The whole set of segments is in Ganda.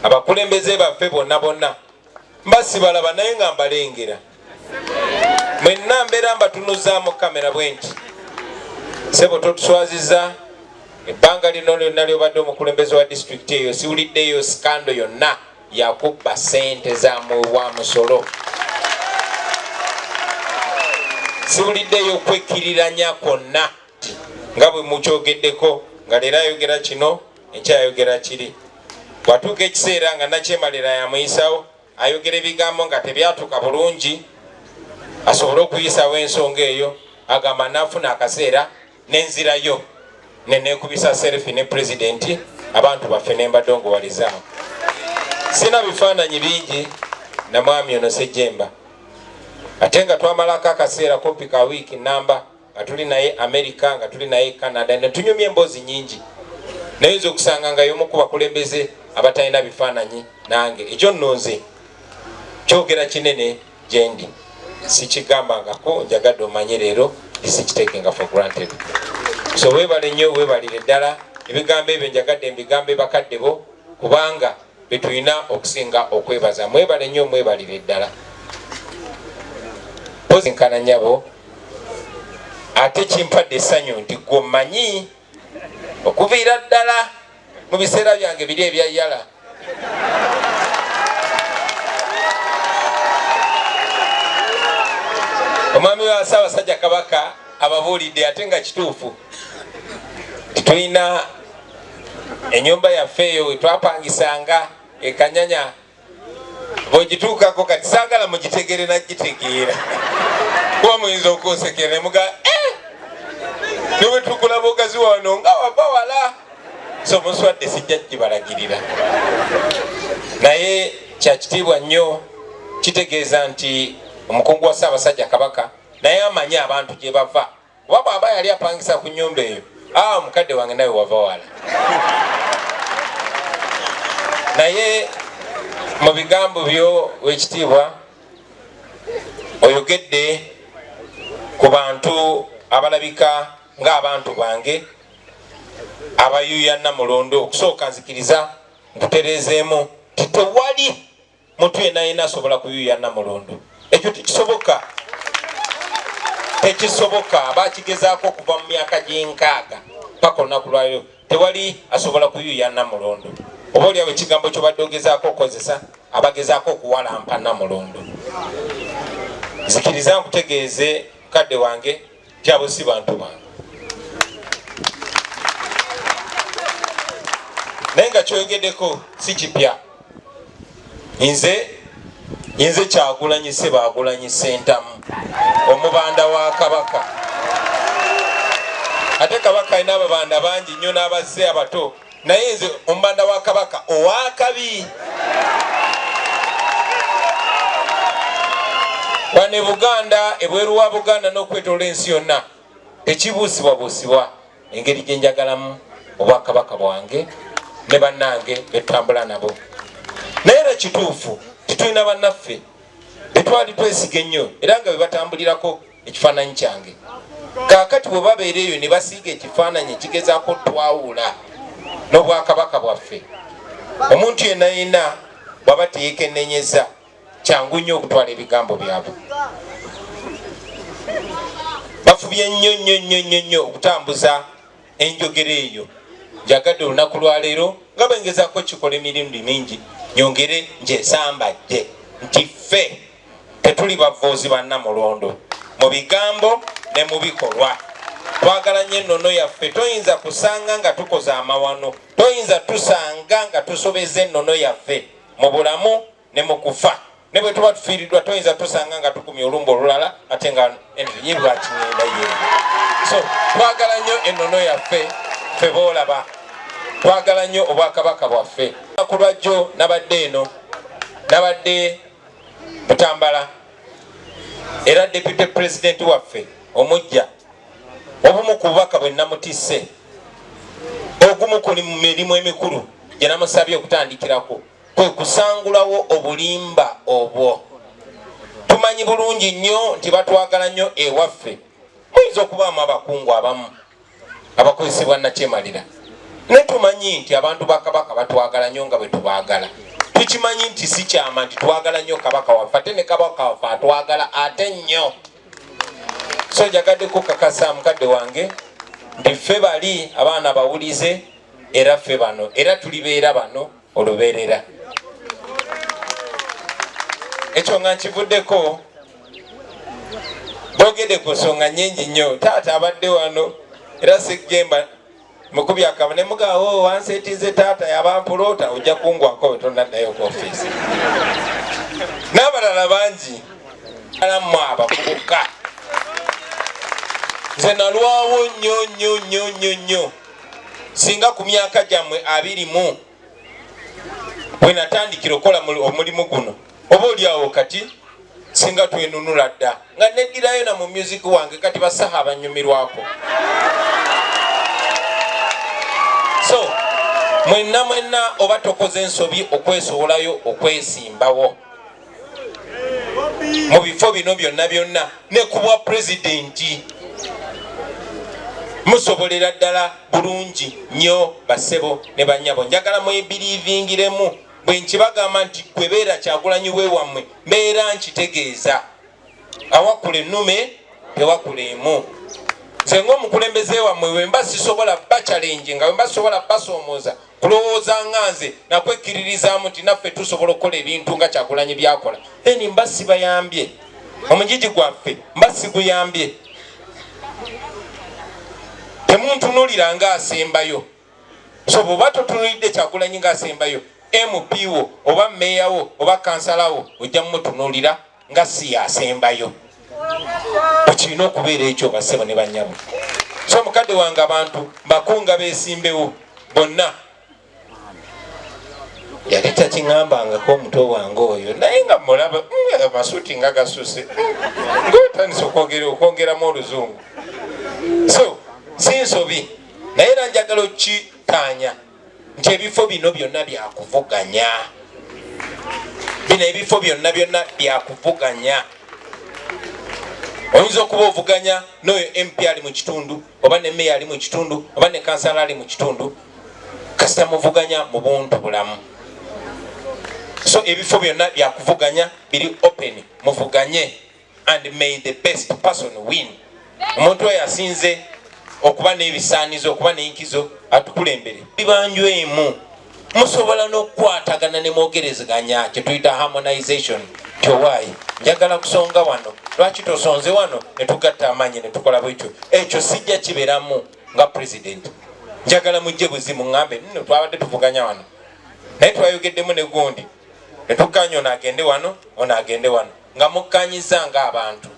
Abakulembeze baffe bonna bonna mba sibalaba naye nga mbalengera. Mwenna mbeera mbatunuzaamu kamera bwe nti, ssebo totuswaziza ebbanga lino lyonna ly'obadde omukulembeze wa disitulikiti eyo, siwuliddeyo sikando yonna yakubba ssente za muwa musolo, siwuliddeyo kwekkiriranya kwonna nga bwe mukyogeddeko, nga leero ayogera kino, enkya ayogera kiri. Bw'atuuka ekiseera nga nakyemalira yamuyisawo, ayogera ebigambo nga tebyatuuka bulungi asobole okuyisawo ensonga eyo, agamba naafuna akaseera nenzirayo nenekubisa selfie ne pulezidenti, abantu baffe nembadongowalizaawo. Sina bifaananyi bingi na mwami ono Ssejjemba, ate nga twamalako akaseera kumpi ka wiiki namba nga tuli naye Amerika, nga tuli naye Canada, ne tunyumya emboozi nyingi. Nayinza okusanga nga y'omu ku bakulembeze abatalina bifaananyi nange. Ekyo nno nze kyogera kinene gye ndi, sikigambangako, njagadde omanye leero sikitekenga for granted. So weebale nnyo, weebalire ddala. Ebigambo ebyo njagadde mbigambe bakadde bo, kubanga betulina okusinga okwebaza. Mwebale nnyo, mwebalire ddala. Pozinkana nnyabo, ate kimpadde essanyu nti gwe mmanyi okuviira ddala mu biseera byange biri ebya yala. Omwami wa Ssaabasajja Kabaka ababuulidde, ate nga kituufu, tulina ennyumba yaffe eyo we twapangisanga ekanyanya, bw'ogituukako kati saagala mugitegere nagitegeera, kuba muyinza okunsekera ne muga ne bwe tukulaba ogazi wano nga wava wala. So muswadde, sijja gibalagirira, naye kyakitiibwa nnyo, kitegeeza nti omukungu wa Ssaabasajja Kabaka naye amanyi abantu gye bava, kuba bw'aba yali apangisa ku nnyumba eyo, omukadde wange nawe wava wala. Naye mu bigambo byo, wekitiibwa, oyogedde ku bantu abalabika ng'abantu bange abayuya Namulondo. Okusooka nzikiriza nkutereezeemu nti tewali muntu yenna yenna asobola kuyuya Namulondo. Ekyo tekisoboka, tekisoboka. Bakigezaako okuva mu myaka gy'enkaaga paka olunaku lwayo, tewali asobola kuyuya Namulondo. Oba oliawo ekigambo kyobadde ogezaako okukozesa, abagezaako okuwalampa Namulondo. Nzikiriza nkutegeeze, mukadde wange, nti abo si bantu bange. Naye nga kyoyogeddeko si kipya. Nze Kyagulanyi Ssebaagulanyi Ssentamu, omubanda wa Kabaka. Ate Kabaka alina ababanda bangi nnyo n'abazze abato, naye nze omubanda wa Kabaka owakabi. Wano e Buganda, ebweru wa Buganda n'okwetoola ensi yonna, tekibuusibwabuusibwa engeri gye njagalamu obwakabaka bwange ne bannange betutambula nabo. Naye era kituufu titulina bannaffe betwali twesiga ennyo era nga bwe batambulirako ekifaananyi kyange. Kaakati bwe babeera eyo ne basiiga ekifaananyi ekigezaako twawula n'obwakabaka bwaffe, omuntu yenna yenna bw'aba teyekennenyeza, kyangu nnyo okutwala ebigambo byabwe. Bafubye nnyo nnyo nnyo nnyo nnyo okutambuza enjogera eyo. Njagadde olunaku lwaleero, nga bwe ngezaako kikola emirundi mingi, nyongere ngyesambajje nti ffe tetuli bavoozi ba Namulondo mu bigambo ne mu bikolwa. Twagala nnyo ennono yaffe. Toyinza kusanga nga tukoze amawano, toyinza tusanga nga tusobeza ennono yaffe mu bulamu ne mu kufa. Ne bwe tuba tufiiriddwa, toyinza tusanga nga tukumya olumba olulala ate nga ye lwakingenda ye. So twagala nnyo ennono yaffe, ffe boolaba twagala nnyo obwakabaka bwaffe. Ku lwajjo nabadde eno, nabadde Butambala, era deputy president waffe omujja, obumu ku bubaka bwe namutisse, ogumu ku mirimu emikulu gye namusabye okutandikirako kwe kusangulawo obulimba obwo. Tumanyi bulungi nnyo nti batwagala nnyo ewaffe. Muyinza okubaamu abakungu abamu abakozesebwa nakyemalira, naye tumanyi nti abantu ba Kabaka batwagala nnyo nga bwe tubaagala. Tukimanyi nti si kyama nti twagala nnyo Kabaka waffe, ate ne Kabaka waffe atwagala ate nnyo. So njagadde kukakasa mukadde wange nti ffe bali abaana bawulize, era ffe bano, era tulibeera bano olubeerera. Ekyo nga nkivuddeko, boogedde ku nsonga nnyingi nnyo. Taata abadde wano era Sejjemba mukubi akaba ne mugawo wanseetize taata yabampuloota ojja kungwako bwe tonaddayo ku ofiisi n'abalala bangi. Alammwe abavubuka, nze nalwawo nnyo nnyo nnyo nnyo nnyo. Singa ku myaka gyammwe 20 bwe natandikira okukola omulimu guno, oba oliawo kati singa twenunula dda nga neddirayo na mu music wange. Kati basaha abanyumirwako. So mwenna mwenna oba tokoze ensobi okwesowolayo okwesimbawo mu bifo bino byonna byonna ne ku bwa pulezidenti, musobolera ddala bulungi nnyo. Bassebo ne bannyabo, njagala mwebiriivingiremu. Bwe nkibagamba nti gwe beera Kyagulanyi we wammwe, mbeera nkitegeeza. Awakula ennume tewakula emu. Nze ng'omukulembeze wammwe, bwe mba sisobola bachallenge, nga bwe mba sisobola basoomooza kulowooza nga nze nakwekkiririzaamu nti naffe tusobola okukola ebintu nga Kyagulanyi byakola, then mba sibayambye. Omugigi gwaffe mba siguyambye. Temuntunuulira nga asembayo. So bw'oba totunuulidde Kyagulanyi ng'asembayo, MP wo oba meeya wo oba kansala wo ojja mumutunuulira nga si yasembayo. Tekirina okubeera ekyo, bassebo ne bannyabo. So mukadde wange, abantu bakunga beesimbewo bonna. Yali takiŋŋambangako omuto wange oyo, naye nga mulaba amasuuti nga gasuse, ngaotandisa okwongeramu oluzungu. So si nsobi, naye era njagala okukikaanya nti ebifo bino byonna byakuvuganya. Bino ebifo byonna byonna byakuvuganya. Oyinza okuba ovuganya n'oyo MP ali mu kitundu, oba ne meya ali mu kitundu, oba ne kansala ali mu kitundu, kasita muvuganya mu buntu bulamu. So ebifo byonna byakuvuganya, biri open, muvuganye and may the best person win. Omuntu oyo asinze okuba n'ebisaanizo, okuba n'enkizo, atukulembere. Bibanju emu musobola n'okukwatagana ne mwogerezeganya, kyetuyita harmonization, nti owaayi njagala kusonga wano, lwaki tosonze wano, ne tugatta amaanyi ne tukola bwekyo. Ekyo sijja kibeeramu nga president. Njagala mujje buzimu ŋŋambe nno twabadde tuvuganya wano, naye twayogeddemu ne gundi ne tukkanya ono agende wano, ono agende wano, nga mukkanyiza ng'abantu.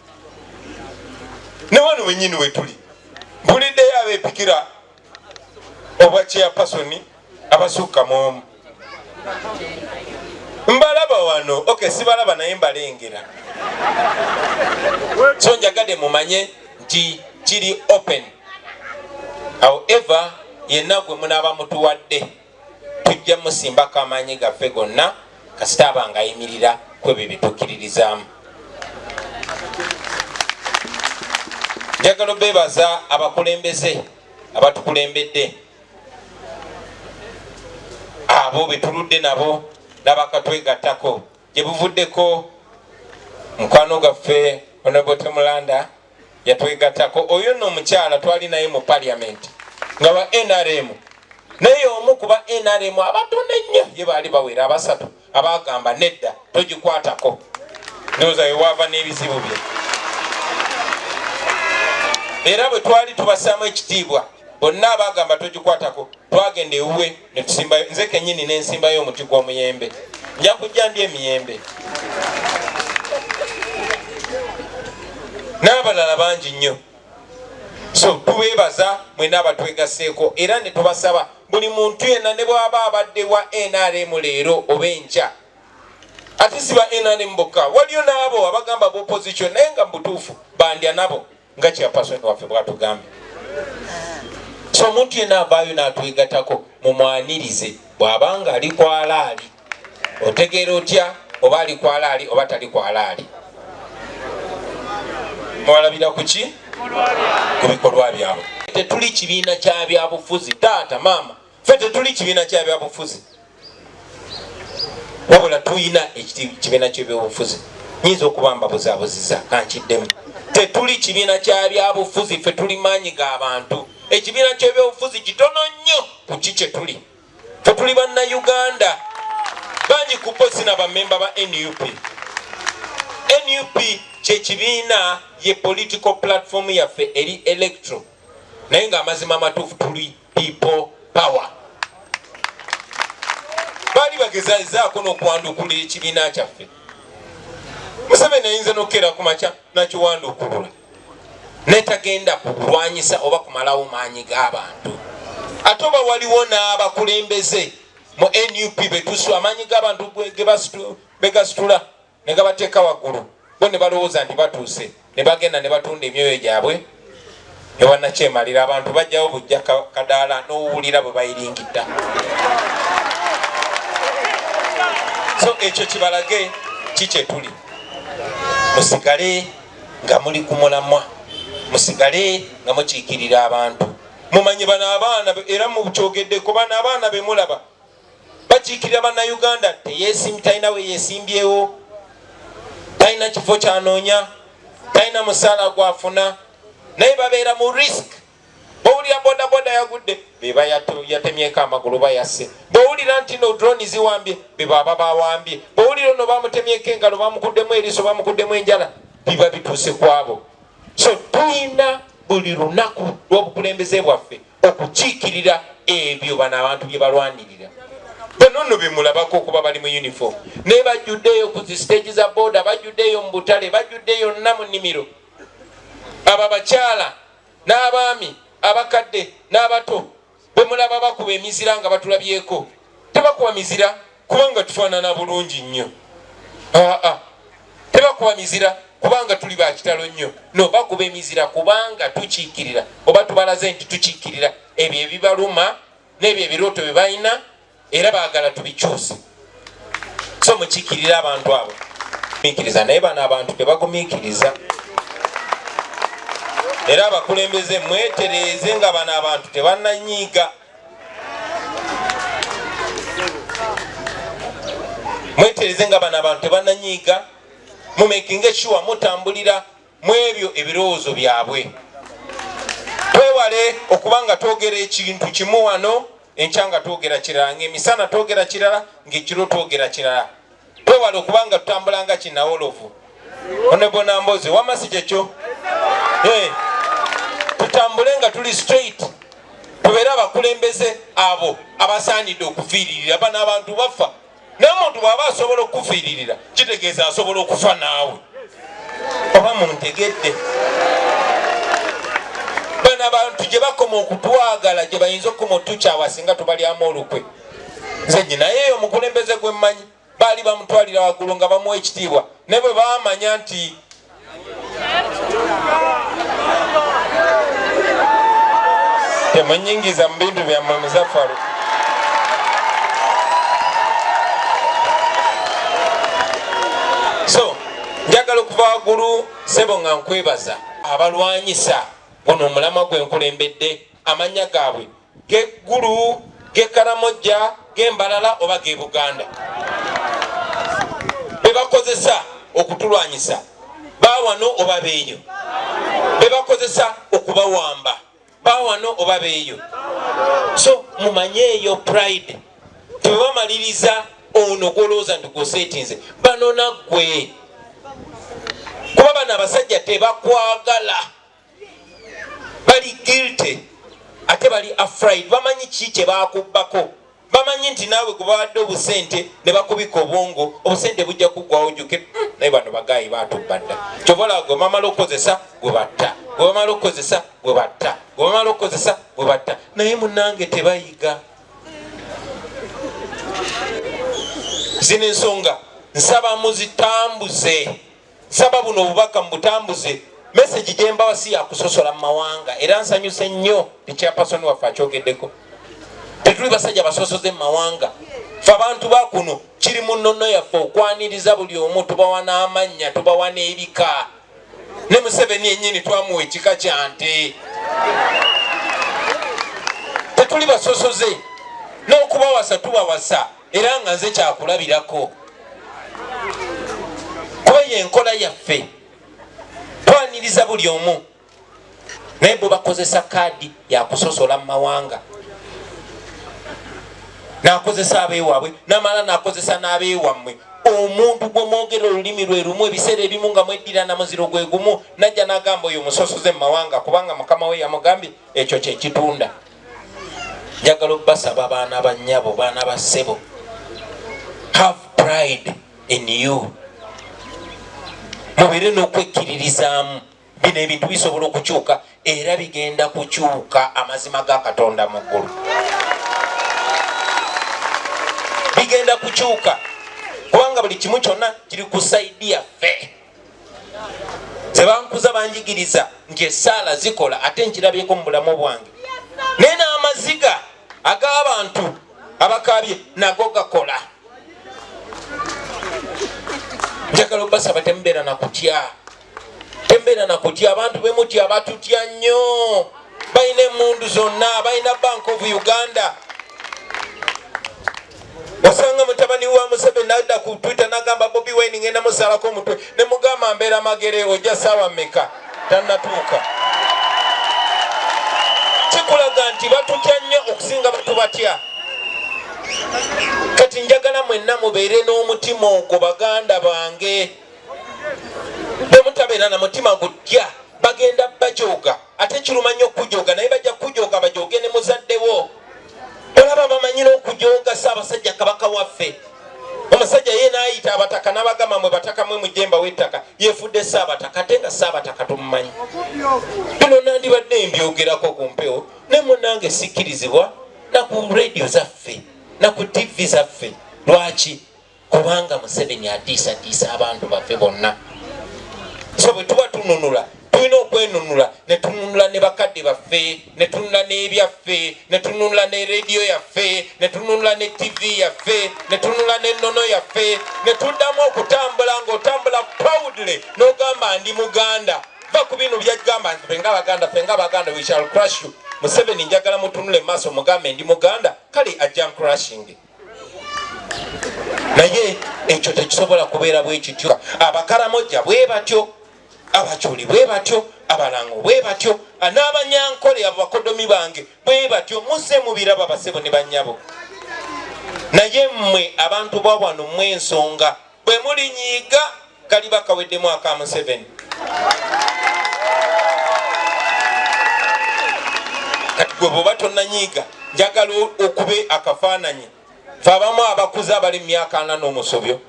Ne wano wenyini wetuli mpuliddeyo abeepikira obwa chairperson abasukka mu omu. Mbalaba wano, ok, sibalaba naye mbalengera. So njagadde mumanye nti kiri open. However, yenna gwe munaaba mutuwadde tujja musimbako amaanyi gaffe gonna, kasita aba nga ayimirira ku ebyo byetukkiririzaamu. Njagala obeebaza abakulembeze abatukulembedde, abo betuludde nabo n'abakatwegattako gye buvuddeko. Mukwano gwaffe Honorable Temulanda yatwegattako. Oyo nno omukyala twali naye mu parliament nga wa NRM, naye omu kuba NRM abatono ennyo ye baali bawera abasatu abagamba nedda, togikwatako. Ndowooza wewaava n'ebizibu bye. Era bwe twali tubassaamu ekitiibwa bonna abagamba togikwatako, twagenda ewuwe netusimbayo, nze kenyini nensimbayo omuti gw'omuyembe. Nja kujja ndi emiyembe n'abalala bangi nnyo. So tubeebaza mwena abatwegaseeko, era ne tubasaba buli muntu yenna ne bw'aba abadde wa NRM leero oba enkya, ate si ba NRM bokka, waliyo n'abo abagamba b'opposition naye nga mubutuufu bandya nabo nga chairperson waffe bwatugambye. So omuntu yenna avaayo n'atwegatako mumwanirize bw'abanga ali kwalaali. Otegeera otya oba ali kwalaali oba tali kwalaali? Mwalabira ku ki? Ku bikolwa byabwe. Tetuli kibiina kya byabufuzi. Taata, maama, ffe tetuli kibiina kya byabufuzi. Wabula tulina ekibiina ky'ebyobufuzi. Nyinza okuba mbabuzaabuziza, kankiddemu. Tetuli kibiina kya byabufuzi, ffe tuli maanyi g'abantu. Ekibiina ky'ebyobufuzi kitono nnyo ku ki kye tuli. Ffe tuli Bannayuganda. Bangi ku bo sina bammemba ba NUP. NUP kye kibiina, ye political platform yaffe eri electro, naye ng'amazima amatuufu tuli People Power. Baali bagezaako n'okuwandukulula ekibiina kyaffe. Museveni ayinza n'okukeera ku makya n'akiwandukulula, naye tagenda kulwanyisa oba kumalawo maanyi g'abantu. Ate oba waliwo n'abakulembeze mu NUP betusu amaanyi g'abantu begasitula ne gabateeka waggulu, bo ne balowooza nti batuuse, ne bagenda ne batunda emyoyo gyabwe ne bannakyemalira. Abantu bajjawo bujja kadaala n'owulira bwe bayiringidda. So ekyo kibalage ki kye tuli. Musigale nga muli ku mulamwa, musigale nga mukiikirira abantu. Mumanye bano abaana, era mukyogeddeko, bano abaana be mulaba bakiikirira Bannayuganda. Talina we yeesimbyewo, talina kifo kyanoonya, talina musaala gwafuna, naye babeera mu risk. Bwowulira bodaboda yagudde, beba yatemyeko amagulu, bayasse. Bwowulira nti no drone ziwambye, bebaba bawambye. Bwowulira ono bamutemyeko engalo, bamukuddemu eriiso, bamukuddemu enjala, biba bituuse ku abo. So tulina buli lunaku lw'obukulembeze bwaffe okukiikirira ebyo bano abantu bye balwanirira. Bano nno bemulabako okuba bali mu uniform, naye bajjuddeeyo ku zi stage za boda, bajjuddeeyo mu butale, bajjuddeeyo yonna mu nnimiro. Abo abakyala n'abaami, abakadde n'abato bwe mulaba bakuba emizira nga batulabyeko, tebakuba mizira kubanga tufaanana bulungi nnyo. Aa, tebakuba mizira kubanga tuli bakitalo nnyo. No, bakuba emizira kubanga tukiikirira oba tubalaze nti tukiikirira ebyo ebibaluma n'ebyo ebirooto bye balina, era baagala tubikyuse. So mukiikirira abantu abo gumiikiriza, naye bano abantu tebagumiikiriza. Era abakulembeze mwetereeze nga bano abantu tebannanyiiga. Mwetereze nga bano abantu tebannanyiiga, mumakinge sure mutambulira mu ebyo ebirowoozo byabwe. Twewale okuba nga twogera ekintu kimu wano, enkya nga twogera kirala, ng'emisana twogera kirala, ng'ekiro twogera kirala. Twewale okuba nga tutambula nga kinawolovu. Onebonambozi wamasi kyekyo. Tutambule nga tuli straight, tubeere abakulembeze abo abasaanidde okufiiririra. Bano abantu bafa, naye omuntu bw'aba asobola okufiiririra, kitegeeza asobola okufa naawe. Oba muntegedde? Bano abantu gye bakoma okutwagala, gye bayinza okukoma otukyawa singa tubalyamu olukwe. Nze nyinaye omukulembeze gwe mmanyi, baali bamutwalira waggulu nga bamuwa ekitiibwa, naye bwe bamanya nti temunyingiza mu bintu byammwe, Muzafaru. So njagala okuva waggulu, sebo, nga nkwebaza abalwanyisa guno omulamwa gwe nkulembedde. Amannya gaabwe geggulu, gekaramojja, gembalala oba ge Buganda, bebakozesa okutulwanyisa, bawano oba beeyo, bebakozesa okubawamba, bawano oba beeyo. So mumanyeeyo pride, tebamaliriza ono gwolowooza nti gwoseetinze, banona ggwe, kuba bano abasajja tebakwagala. Bali guilty ate bali afraid. Bamanyi ki kye bakubbako, bamanyi nti naawe gwe bawadde obusente ne bakubika obwongo, obusente bujja kuggwawo ojjuke, naye bano bagayi batubba dda." Kyova olaba gwe bamala okukozesa gwe batta, gwe bamala okukozesa gwe batta, gwe bamala okukozesa gwe batta. Naye munange tebayiga. Zino ensonga nsaba muzitambuze, nsaba buno obubaka mubutambuze. Message gyembawa si yakusosola mu mawanga, era nsanyuse nnyo chairperson waffe akyogeddeko. Tetuli basajja basosoze mu mawanga. Fe abantu bakuno kiri mu nnono yaffe okwaniriza buli omu. Tubawa n'amannya, tubawa n'ebika. Ne Museveni yennyini twamuwa ekika kya nte. Tetuli basosoze, n'okubawasa tubawasa. era nga nze kyakulabirako, kuba yenkola yaffe, twaniriza buli omu. Naye bo bakozesa kaadi yakusosola mu mawanga, nakozesa abewaabwe, namala nakozesa n'abewammwe. Omuntu gwemwogera olulimi lwe lumu ebiseera ebimu nga mweddira na muziro gwe gumu, najja n'agamba oyo musosoze mu mawanga, kubanga mukama we yamugambye ekyo kyekitunda. Njagala obbasaba, baana ba nnyabo, baana ba ssebo, have pride in you, mubeere n'okwekkiririzaamu. Bino ebintu bisobola okukyuka era bigenda kukyuka. Amazima ga Katonda mu ggulu, bigenda kukyuka, kubanga buli kimu kyonna kiri ku side yaffe. Zebankuza banjigiriza nti essaala zikola, ate nkirabyeko mu bulamu bwange, naye n'amaziga ag'abantu abakabye nago gakola. Njagala obasaba, temubeera nakutya, tembeera nakutya. Abantu bemutya batutya nnyo, balina emundu zonna, balina Bank of Uganda. Osanga mutabani wa Museveni nadda ku Twitter nagamba, "Bobi Wine ngenda musalako omutwe." Nemugamba, "Mbeera Magere, ojja saawa mmeka?" Tannatuuka. Kikulaga nti batutya nnyo okusinga batubatya. Kati njagala mwenna mubeere n'omutima ogwo, baganda bange. Bwe mutabeera na mutima gutya, bagenda bajoga, ate kiruma nnyo okujoga, naye bajja kujoga, bajoge ne muzaddewo. Olaba bamanyi n'okujoga Ssaabasajja Kabaka waffe. Omusajja ye naayita abataka n'abagamba, "Mwe bataka, mwe mujemba w'ettaka." Yefudde Ssaabataka, ate nga Ssaabataka tumumanyi. Bino nandibadde mbyogerako ku mpewo, ne munange sikkirizibwa na ku rediyo zaffe na ku TV zaffe. Lwaki? Kubanga Museveni atiisatiisa abantu baffe bonna. So bwe tuba tununula, tulina okwenunula, ne tununula ne bakadde baffe, ne tununula n'ebyaffe, ne tununula ne rediyo yaffe, ne tununula ne TV yaffe, ne tununula n'ennono yaffe, ne tuddamu okutambula ng'otambula proudly n'ogamba, "Ndi Muganda." Va ku bino byagamba nti fenga Abaganda, fenga Abaganda, we shall crush you. Museveni njagala mutunule mu maaso, mugambe, "Ndi Muganda." Kale ajja crushing, naye ekyo tekisobola kubeera bwe kityo. Abakaramojja bwe batyo, Abakyoli bwe batyo, Abalango bwe batyo, n'Abanyankole, abo bakodomi bange bwe batyo. Muzze mubiraba, basebo ne bannyabo. Naye mmwe abantu ba wano, mmwe ensonga bwe mulinyiiga kaliba kaweddemu aka Museveni. Kati gwe bwoba tonnanyiiga, njagala okube akafaananyi. Fe abamu abakuze abali mu myaka 40 n'omusobyo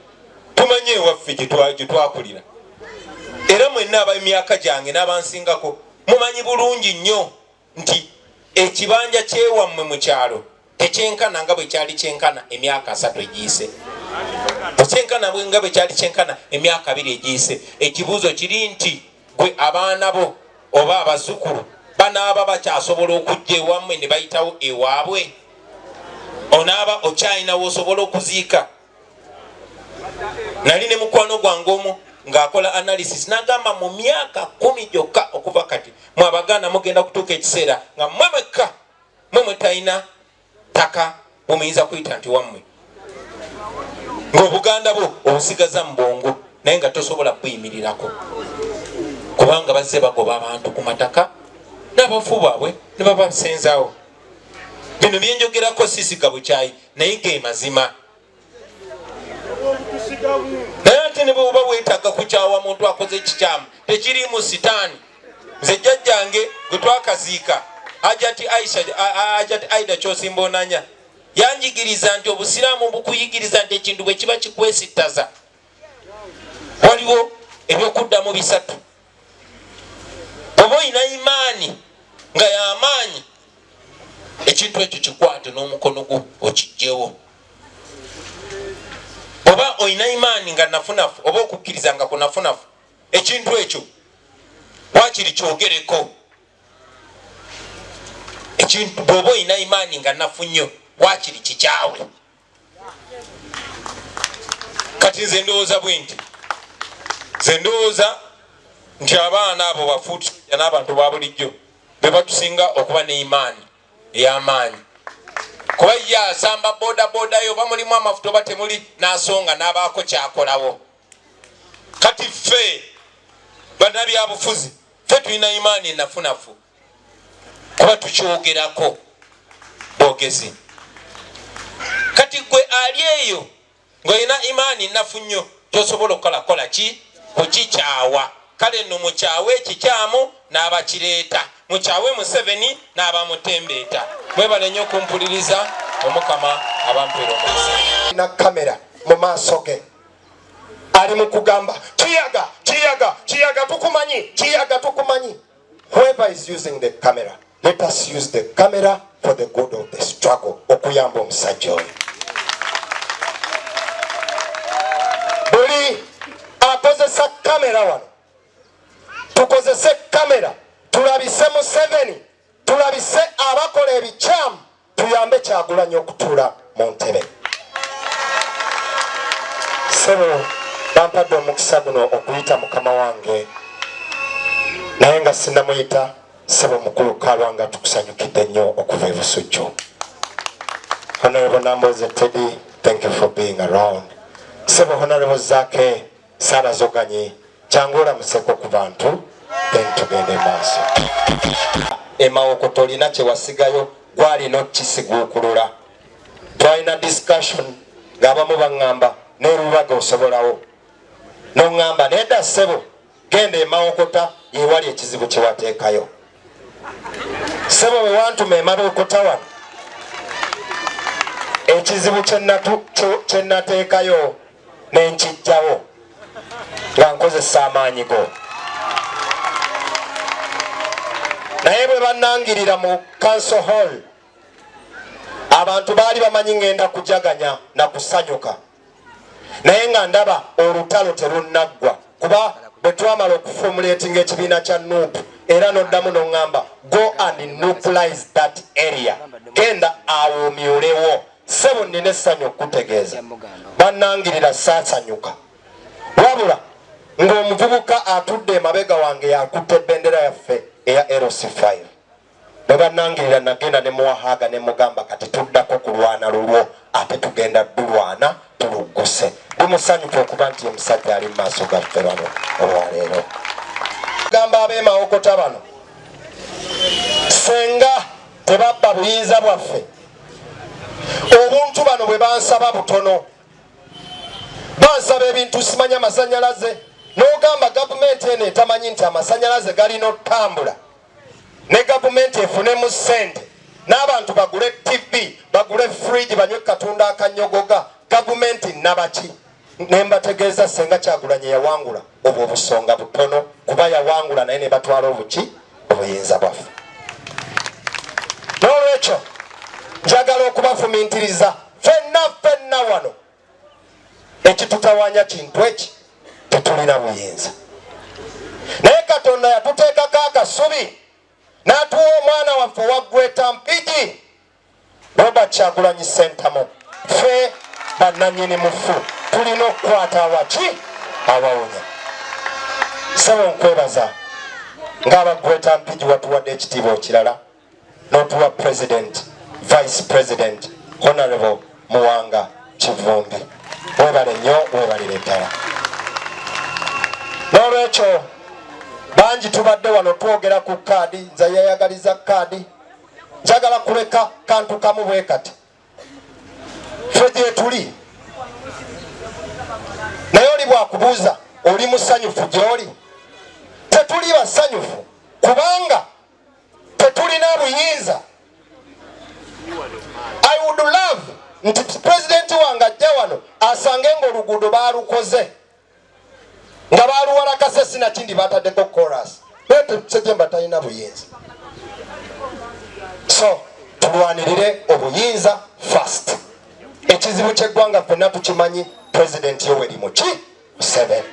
tumanye ewaffe gye twakulira, era mwenna ab'emyaka gyange n'abansingako mumanyi bulungi nnyo nti ekibanja kyewammwe mu kyalo tekyenkana nga bwe kyali kyenkana emyaka 30 egiyise, tekyenkana nga bwe kyali kyenkana emyaka 20 egiyise. Ekibuuzo kiri nti gwe abaana bo oba abazzukulu banaaba bakyasobola okujja ewammwe ne bayitawo ewaabwe? Onaaba okyalinawo osobola okuziika? Nali ne mukwano gwange omu ng'akola analysis, n'agamba mu myaka 10 gyokka okuva kati, mwe Abaganda mugenda kutuuka ekiseera nga mmwe mwekka mwe mwetalina ttaka bwemuyinza kuyita nti wammwe, ng'Obuganda bwo obusigaza mu bwongo naye nga tosobola buyimirirako, kubanga bazze bagoba abantu ku mataka n'abafu baabwe ne babasenzaawo. Bino byenjogerako sisiga bukyayi, naye ge mazima. Naye ate ne bwebuba bwetaaga kukyawa muntu akoze ekikyamu, tekiriimu sitaani. Nze jjajjange gwe twakaziika, Hajati Aisha, Hajati Aida Kyosimba, yanjigiriza nti Obusiraamu bukuyigiriza nti ekintu bwe kiba kikwesittaza, waliwo ebyokuddamu bisatu. Bw'oba olina imaani nga y'amaanyi, ekintu ekyo kikwate n'omukono gwo okijjewo. Oba olina imaani nga nafunafu, oba okukkiriza nga kunafunafu, ekintu ekyo wakiri kyogereko. Ekintu bw'oba olina imaani nga nafu nnyo, wakiri kikyawe. Kati nze ndowooza bwe nti, nze ndowooza nti abaana abo bafuutusajja n'abantu ba bulijjo be batusinga okuba ne imaani ey'amaanyi. Kuba ye asamba bodaboda yo, oba mulimu amafuta oba temuli, n'asonga n'abaako kyakolawo. Kati ffe bannabyabufuzi ffe tulina imaani enafunafu, kuba tukyogerako bwogezi. Kati gwe ali eyo ng'olina imaani nnafu nnyo, kyosobola okukola kola ki? Kukikyawa. Kale nno mukyawe ekikyamu n'abakireeta, mukyawe Museveni n'abamutembeeta. Mwebale nnyo okumpuliriza, Omukama abampeera omukisa. Na kamera mu maaso ge ali mu kugamba kiyaga, kiyaga, kiyaga, tukumanyi, kiyaga, tukumanyi. Whoever is using the camera, let us use the camera for the good of the struggle, okuyamba omusajja oyo. Buli akozesa kamera wano, tukozese kamera tulabise Museveni, tulabise abakola ebikyamu, tuyambe Kyagulanyi okutuula mu ntebe. Ssebo, bampadde omukisa guno okuyita mukama wange, naye nga sinnamuyita. Ssebo mukulu Kalwanga, tukusanyukidde nnyo okuva e Busujju. Honorable Namboze Teddy, thank you for being around. Ssebo Honorable Zake Ssabazoganyi, kyangu olamuseko ku bantu, then tugende maaso. Emawoko tolina kye wasigayo, gwalina okukisiguukulula. Twalina discussion ng'abamu baŋŋamba n'erubaga osobolawo, n'oŋŋamba nedda ssebo, genda emawokota yewali ekizibu kye wateekayo. Ssebo, bwe wantuma emawokota wano, ekizibu kye nateekayo ne nkijjawo nga nkozesa amaanyi go. Naye bwe bannangirira mu council hall, abantu baali bamanyi ngenda kujaganya na kusanyuka, naye nga ndaba olutalo terunnaggwa, kuba bwe twamala okuformulatinga ekibiina kya NUP, era n'oddamu n'oŋŋamba, "Go and nuplize that area, genda awomyulewo." Ssebo, nnina essanyu okukutegeeza, bannangirira saasanyuka, wabula ng'omuvubuka atudde emabega wange yakutte ebendera yaffe eya LC5. Bwe bannangirira, nagenda ne muwahaaga ne mugamba, "Kati tuddako kulwana lulwo, ate tugenda dulwana tulugguse." Ndi musanyufu okuba nti omusajja ali mu maaso gaffe bano olwaleero. Gamba ab'emawokota bano, senga tebabba buyinza bwaffe, obuntu bano bwe bansaba butono. Bansaba ebintu simanya amasanyalaze, n'ogamba gavumenti eno etamanyi nti amasanyalaze galina otambula, ne gavumenti efunemu ssente, n'abantu bagule TV, bagule fridge, banywe katunda akanyogoga. Gavumenti nabaki? Nembategeeza, senga Kyagulanyi yawangula, obwo obusonga butono, kuba yawangula naye ne batwala obuki, obuyinza bwaffe. N'olwekyo njagala okubafumintiriza fenna fenna wano, ekitutawanya kintu eki, tetulina buyinza, naye Katonda yatuteekako akasubi n'atuwa omwana waffe owa Greater Mpigi, Robert Kyagulanyi Sentamu. Ffe bannanyini mufu tulina okukwata awaki awawunya. Sebo, nkwebaza ng'aba Greater Mpigi watuwadde ekitiibwa ekirala n'otuwa president, vice president, Honorable Muwanga Kivumbi. Webale nnyo, webalire ddala. N'olwekyo bangi tubadde wano twogera ku kaadi, nze yayagaliza kaadi. Njagala kuleka kantu kamu bwe kati: ffe gyetuli, naye oli bwakubuuza oli musanyufu gy'oli, tetuli basanyufu kubanga tetulina buyinza. I would love nti pulezidenti wange ajja wano asange nga oluguudo baalukoze, nga baluwalakase, sinakindi bataddeko chorus, naye Sejemba talina buyinza. So tulwanirire obuyinza first. Ekizibu kyeggwanga ffenna tukimanyi, Pulezidenti Yoweri muki Museveni.